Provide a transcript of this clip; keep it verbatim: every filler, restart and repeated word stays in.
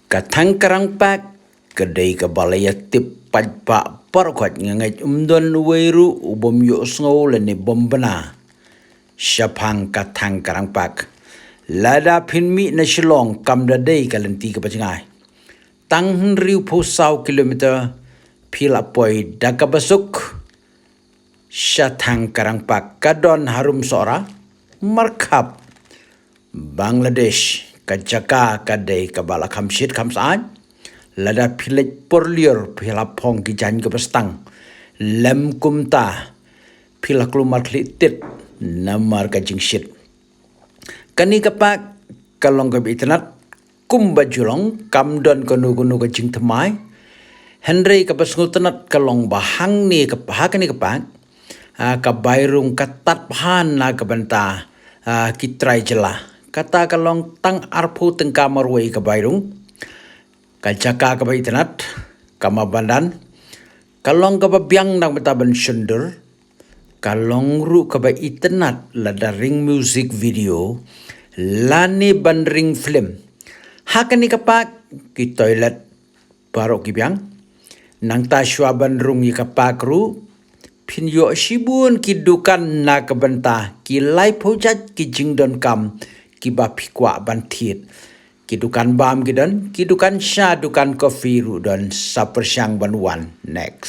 Ka Thangkarang Park ka dei kaba la ïatip paidbah baroh khoit, nga ngeit ym don uwei ruh u bym ïohsngew lane bym bna shaphang ka Thangkarang Park. Lada phin mih na Shillong kam da dei ka lynti kaba jngai. Tang hynriewphew saw kilometer phi la poi da kaba suk sha Thangkarang Park, ka don harum Sohra, markhap Bangladesh. Ka jaka ka dei kaba la kham shit kham saiñ. Lada phi leit por lyiur phi la phong ki jaiñ kaba stang. Lym kumta phi la kulmar khlieh tit namar ka jingshit. Kane ka park ka long kaba itynnad kumba ju long, kam don kano kano ka jingthymmai. Hynrei kaba sngewtynnad ka long ba hangne ka, ha kane ka park, ah, ka bai rung ka tad bha na ka bynta, ah, ki trai jylla. Kata ka long tang arphew tyngka marwei ka bai rung. Ka jaka kaba itynnad, kaba madan, ka long kaba biang na ka bynta ban shon dur. Ka long ruh kaba itynnad lada ring music video lane ban ring film. Ha kane ka park ki toilet baroh ki biang. Nangta shuwa ban rung ïa ka park ruh phin ïoh shibun ki dukan na ka bynta ki laiphew jait ki jingdonkam kiba phi kwah ban thied. Ki dukan bam ki don, ki dukan sha, dukan coffee ruh don, sa pyrshang ban wan. Next.